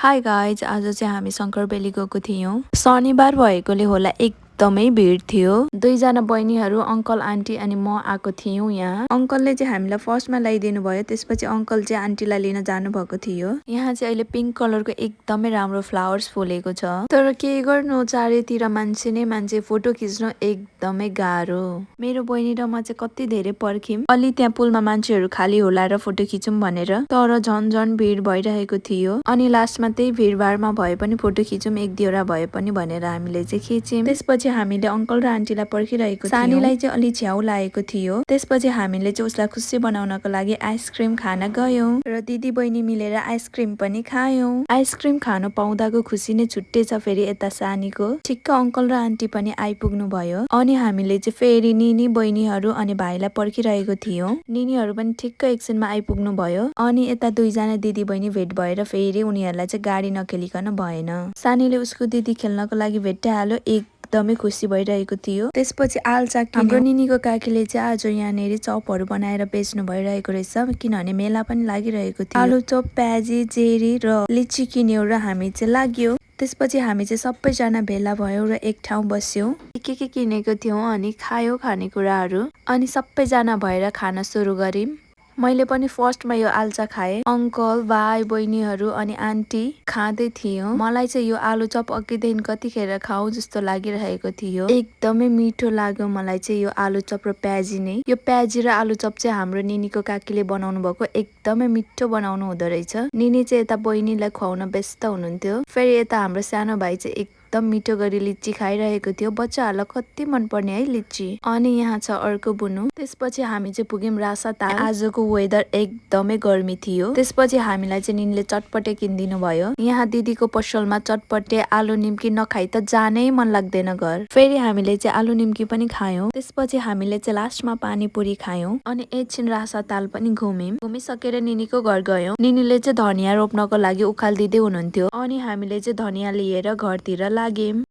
Hi guys, आज चाहिँ हामी शङ्कर बेली गएको थियौँ। शनिबार भएकोले होला एकदमै भिड थियो। दुईजना बहिनीहरू अङ्कल आन्टी अनि म आएको थियौँ यहाँ। अङ्कलले चाहिँ हामीलाई फर्स्टमा ल्याइदिनु भयो, त्यसपछि अङ्कल चाहिँ आन्टीलाई लिन जानु भएको थियो। यहाँ चाहिँ अहिले पिङ्क कलरको एकदमै राम्रो फ्लावर्स फुलेको छ। तर के गर्नु, चारैतिर मान्छे नै मान्छे, फोटो खिच्नु एकदमै गाह्रो। मेरो बहिनी र म चाहिँ कति धेरै पर्ख्यौँ अलि त्यहाँ पुलमा मान्छेहरू खाली होला र फोटो खिचौँ भनेर, तर झन भिड भइरहेको थियो। अनि लास्टमा त्यही भिडभाडमा भए पनि फोटो खिचौँ एक दुईवटा भए पनि भनेर हामीले चाहिँ खिच्यौँ। त्यसपछि हामीले अङ्कल र आन्टीलाई पर्खिरहेको थियौँ। सानीलाई चाहिँ अलि छ्याउ लागेको थियो। त्यसपछि हामीले चाहिँ उसलाई खुसी बनाउनको लागि आइसक्रिम खान गयौँ र दिदी बहिनी मिलेर आइसक्रिम पनि खायौँ। आइसक्रिम खानु पाउँदाको खुसी नै छुट्टै छ। फेरि यता सानीको ठिक्क अङ्कल र आन्टी पनि आइपुग्नु भयो। अनि हामीले चाहिँ फेरि निनी बहिनीहरू अनि भाइलाई पर्खिरहेको थियौँ। निनीहरू पनि ठिक्क एकछिनमा आइपुग्नु भयो। अनि यता दुईजना दिदी बहिनी भेट भएर फेरि उनीहरूलाई चाहिँ गाडी नखेलिकन भएन। सानीले उसको दिदी खेल्नको लागि भेट्टाइहाल्यो, एकदमै खुसी भइरहेको थियो। त्यसपछि आलचा हाम्रो निनीको काकीले चाहिँ आज यहाँनिर चपहरू बनाएर बेच्नु भइरहेको रहेछ, किनभने मेला पनि लागिरहेको थियो। आलु चप, प्याजी, जेरी र लिची किन्यौँ र हामी चाहिँ लाग्यो। त्यसपछि हामी चाहिँ सबैजना भेला भयौँ र एक ठाउँ बस्यौँ। के किनेको थियौँ अनि खायौँ खानेकुराहरू, अनि सबैजना भएर खान सुरु गर्यौँ। मैले पनि फर्स्टमा यो आल्चा खाएँ। अङ्कल, भाइ, बहिनीहरू अनि आन्टी खाँदै थियौँ। मलाई चाहिँ यो आलु चप अघिदेखि कतिखेर खाउँ जस्तो लागिरहेको थियो। एकदमै मिठो लाग्यो मलाई चाहिँ यो आलु चप र प्याजी नै। यो प्याजी र आलु चप चाहिँ हाम्रो निनीको काकीले बनाउनु भएको, एकदमै मिठो बनाउनु हुँदो रहेछ। निनी चाहिँ यता बहिनीलाई खुवाउन व्यस्त हुनुहुन्थ्यो। फेरि यता हाम्रो सानो भाइ चाहिँ एकदम मिठो गरी लिची खाइरहेको थियो। बच्चाहरूलाई कति मनपर्ने है लिची। अनि यहाँ छ अर्को बुनु। त्यसपछि हामी चाहिँ पुग्यौँ रासाताल। आजको वेदर एकदमै गर्मी थियो। त्यसपछि हामीलाई चाहिँ निनीले चटपटे किनिदिनु भयो। यहाँ दिदीको पसलमा चटपटे आलु निम्की नखाइ त जानै मन लाग्दैन घर। फेरि हामीले चाहिँ आलु निम्की पनि खायौँ। त्यसपछि हामीले चाहिँ लास्टमा पानीपुरी खायौँ अनि एकछिन रासाताल पनि घुम्यौँ। घुमिसकेर निनीको घर गयौँ। निनीले चाहिँ धनियाँ रोप्नको लागि उखाल दिँदै हुनुहुन्थ्यो अनि हामीले चाहिँ धनियाँ लिएर घरतिर लाग्यौँ।